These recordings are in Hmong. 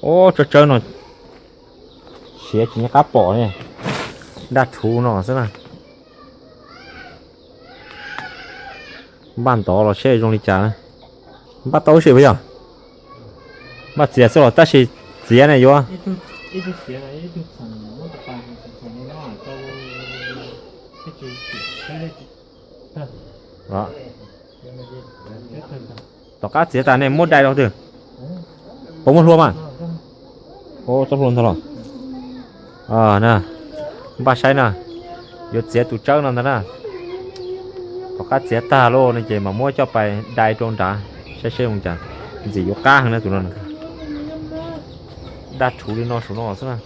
Ob, tsawb tsawb no siav tsis nco qab pom li. Daj rhuv no xwb na. Npaj ntov los seb zoo li cas na. Npaj tau ib sim puas yog? Npaj txiav xwb los tab sis txiav ne yuav. Tom qab txiav tas nej muab dai rau twg? Puas muaj hlua mas? Tsob hlua ntag los. Npaj saib na, yuav txiav tus tsawb no ntag na. Tom qab txiav tag lauj no ces mas muab coj pais dai rau nrad saib seb zoo cas. Ntxim yuav qab heev na tus no. Daj rhuv li no saum no xwb na.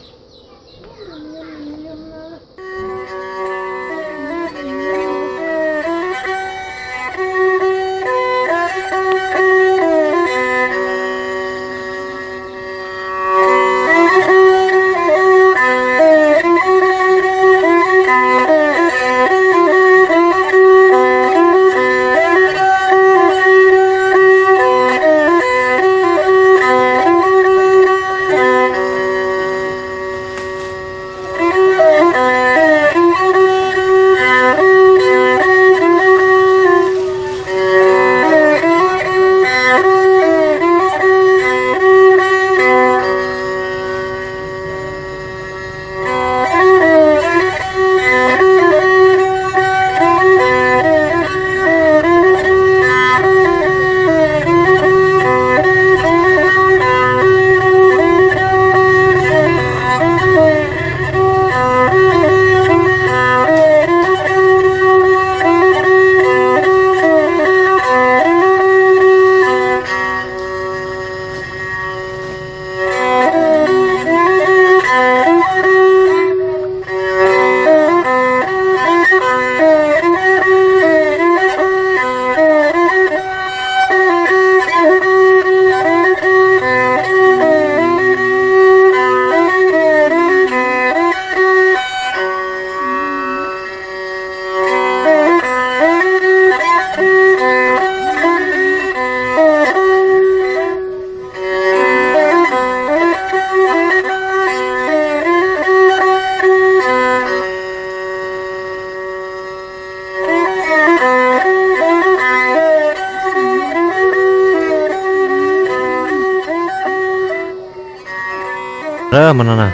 Mas no na,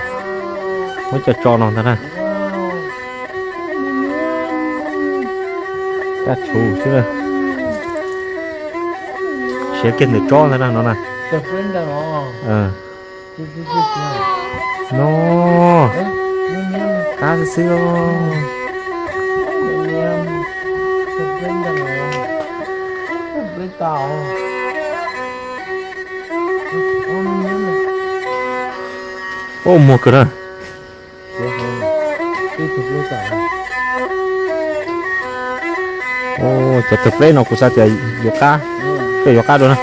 muab cov tso no ntag na. Kaj tshus xwb na. Siav kiag ntawm tsob ntag na no na. No, qab xwb xwb. Ua muag kawg na. Cov tawg pleb no kuv xav tias yuav qab, tej yuav qab dua na.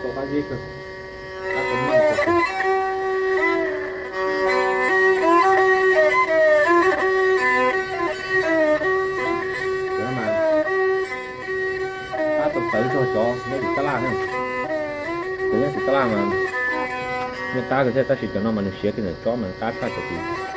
Qab zeb kawg, qab tau meej kawg. Cov no mas qab tau tawv zog cov nyob tim tab laj na. Cov nyob tim tab laj mas nyiaj qab kawg thiab, tab sis cov no mas nws siav kiag ntawm tsob mas qab tshaj cov tid.